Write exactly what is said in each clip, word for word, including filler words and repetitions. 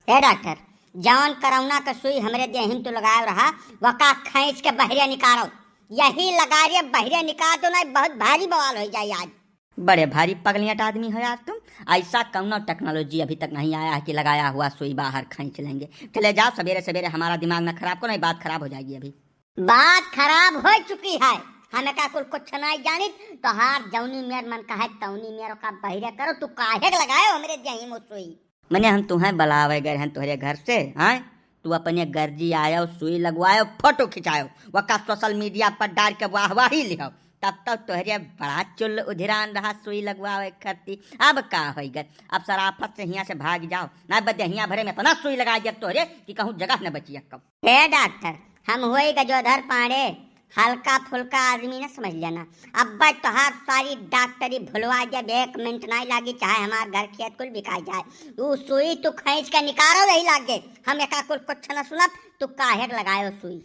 ए डॉक्टर, जौन कोरोना के सुई हमरे देहिन तू लगाए रहा, वका खींच के बहरे निकारो। यही लगा रे, बहरे निकाल दो, नहीं बहुत भारी बवाल हो जाए आज। बड़े भारी पगलियट आदमी हो यार तुम। ऐसा कौनो टेक्नोलॉजी अभी तक नहीं आया है कि लगाया हुआ सुई बाहर खींच लेंगे। चले जाओ, सवेरे सवेरे हमारा दिमाग ना खराब करो, नहीं बात खराब हो जाएगी अभी। बात खराब हो चुकी है। हमें का कुल कुछ नहीं जानित, तोहार जौनी मेर मन कहे तौनी मेर ओका बहिरे करो। तू काहे के लगायो हमरे देही में सुई? मने हम तुहें बुलावे गए हैं तोहरे घर से, हैं? तू अपने गर्जी आयो, सुई लगवायो, फोटो खिंचायो, वका सोशल मीडिया पर डाल के वाहवाही लिहो। तब तक तोहरे बड़ा चुल्ल उधिरान रहा सुई लगवावे खरती। अब का होई गए? अब सराफत से हियां से भाग जाओ, ना बदे हियां भरे में इतना सुई लगा दिया तोहरे कि कहूँ जगह न बची अक्कम। हे डॉक्टर, हम होई गजोधर पांडे, हल्का फुल्का आदमी न समझ लेना। अब तोहार सारी डॉक्टरी भुलवा जब एक मिनट नहीं लागी, चाहे हमार घर खेत कुल बिका जाए। ऊ सुई तू खींच के निकारो, यही लागे। हम एका कुल कुछ न सुनब, तू काहे के लगायो सुई?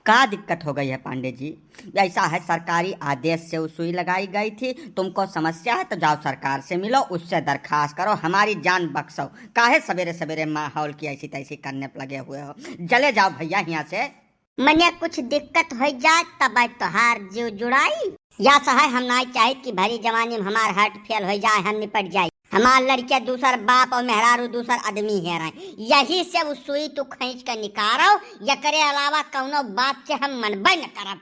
का दिक्कत हो गई है पांडे जी? ऐसा है, सरकारी आदेश से वो सुई लगाई गई थी, तुमको समस्या है तो जाओ सरकार से मिलो, उससे दरखास्त करो, हमारी जान बख्शो। काहे सवेरे सवेरे माहौल की ऐसी तैसी करने लगे हुए हो? चले जाओ भैया यहाँ से। मने कुछ दिक्कत हो जाए तब तोहार जीव जुड़ाई। या सहाय हम नाई चाहित कि भरी जवानी में हमार हार्ट फेल हो जाए, हम निपट जाए। हमार लड़के दूसर बाप और मेहरारू दूसर आदमी है रहे, यही से उ सुई तू खींच के निकारो, एकरे अलावा कौनो बात से हम मनबे न करब।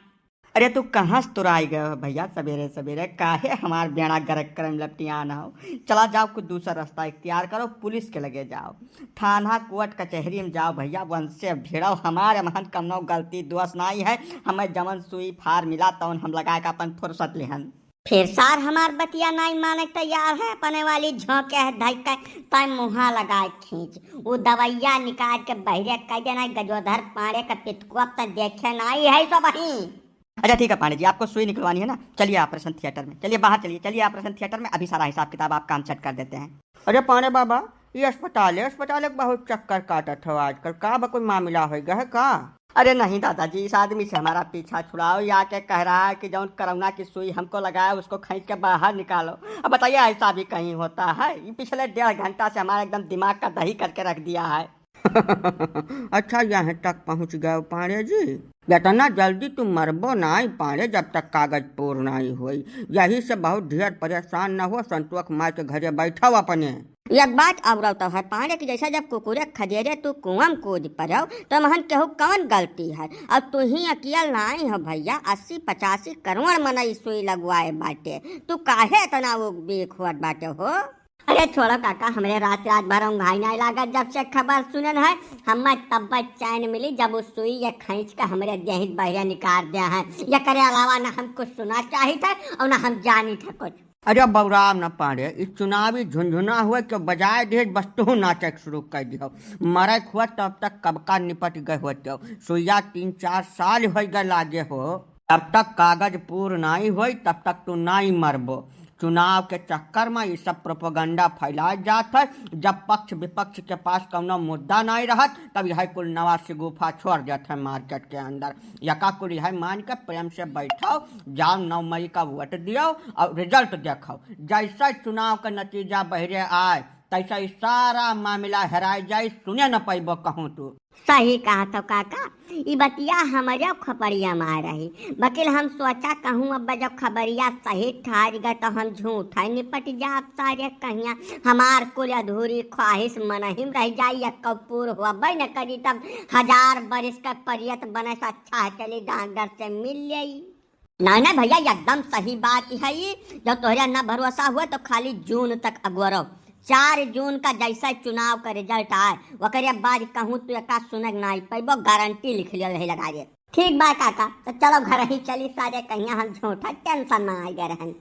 अरे तू कहाँ से तुराई गए हो भैया सवेरे सवेरे, काहे हमार बेड़ा गर्क करे में लपटियान हो? चला जाओ, कुछ दूसरा रास्ता इख्तियार करो, पुलिस के लगे जाओ, थाना कोर्ट कचहरी में जाओ भैया, वंसे भिड़ो। हमारे महन कमनो गलती दोष नाई है, हमें जवन सुई फार मिला तवन हम लगा के अपन फुर्सत लिहन। फिर सार हमार बतिया नाई माने तैयार है, अपने वाली झोंके है धइके, तय मुँहा लगाए खींच। उ दवैया निकाल के बहिरे कह देना, गजोधर पांडे का पितकुआ तय देखे नाई है सब ही। अच्छा ठीक है पांडे जी, आपको सुई निकलवानी है ना, चलिए ऑपरेशन थिएटर में, चलिए बाहर चलिए, चलिए ऑपरेशन थिएटर में, अभी सारा हिसाब किताब आपका हम सेट कर देते हैं। अरे पांडे बाबा, ये अस्पताल है, अस्पताल एक बहुत चक्कर काटत हो आजकल, का बा कोई मामला हो गया है का? अरे नहीं दादाजी, इस आदमी से हमारा पीछा छुड़ाओ, या के कह रहा है कि जौन कोरोना की सुई हमको लगाया उसको खींच के बाहर निकालो। अब बताइए ऐसा भी कहीं होता है? ये पिछले डेढ़ घंटा से हमारा एकदम दिमाग का दही करके रख दिया है। अच्छा, यहाँ तक पहुँच गए पांडे जी? इतना जल्दी तुम मरबो नाई पांडे, जब तक कागज पूर नाई होई। यही से बहुत ढेर परेशान न हो, संतोष मार के घरे बैठो अपने। एक बात और तो है पांडे कि जैसा जब कुकुरे खदेरे तू कुआं में कूद पड़ो, तो महन केहू कौन गलती है? और तू ही अकियल नाई हो भैया, अस्सी पचासी करोड़ मनई सुई लगवाए बाटे, तू काहे इतना वो बेखुअत बाटे हो? अरे छोड़ो काका, हमरे रात रात भर ऊँघाई नाई लागत, जब से खबर सुनन है, हमें तब चैन मिली जब उस सुई ये खींच के हमरे देहित बहिया निकाल दिया है। ये करे अलावा ना हम कुछ सुना चाहित है और ना हम जानित है कुछ। अरे बौराम न पांडे, इस चुनावी झुनझुना हुए के बजाय दे बस तू नाचे के शुरू कर दियो। मरे के हुआ तब तक कब का निपट गए होते हो। सुइया तीन चार साल हो गए लागे हो, तब तक कागज पूर नाई होई, तब तक तू नाई मरबो। चुनाव के चक्कर में ये सब प्रोपेगेंडा फैलाए जात है। जब पक्ष विपक्ष के पास कौनो मुद्दा नाई रहत, तब यह कुल नवा सिगुफा छोड़ देत है मार्केट के अंदर। यका कुल यह मान के प्रेम से बैठो, जाओ नौ मई का वोट दियो और रिजल्ट देखो। जैसे चुनाव का नतीजा बहिरे आए, तैसे ही सारा मामला हेराई जाई, सुने न पैबो कहूँ तू। सही कहा तो काका, ई बतिया हमरे खपड़िया में आ रही, बकिल हम सोचा कहूँ अब जब खबरिया सही ठहर गए तो हम झूठ है निपट जाब सारे कहिया। हमार कुल अधूरी ख्वाहिश मनहिम रह जाई, या कपूर होबे न करी तब हजार बरिस का परियत बने से अच्छा है चली डॉक्टर से मिल लेई। नहीं नहीं भैया, एकदम सही बात है ई। जब तोहरे ना भरोसा हुआ तो खाली जून तक अगोरो। चार जून का जैसा चुनाव का रिजल्ट आए, ओकरे बाद कहूँ तू एका सुनक नाई पैबो, गारंटी लिख लियो यही लगा दे। ठीक बा काका, तो चलो घर ही चली सारे कहिया हम झूठा टेंशन में आ गए रहन।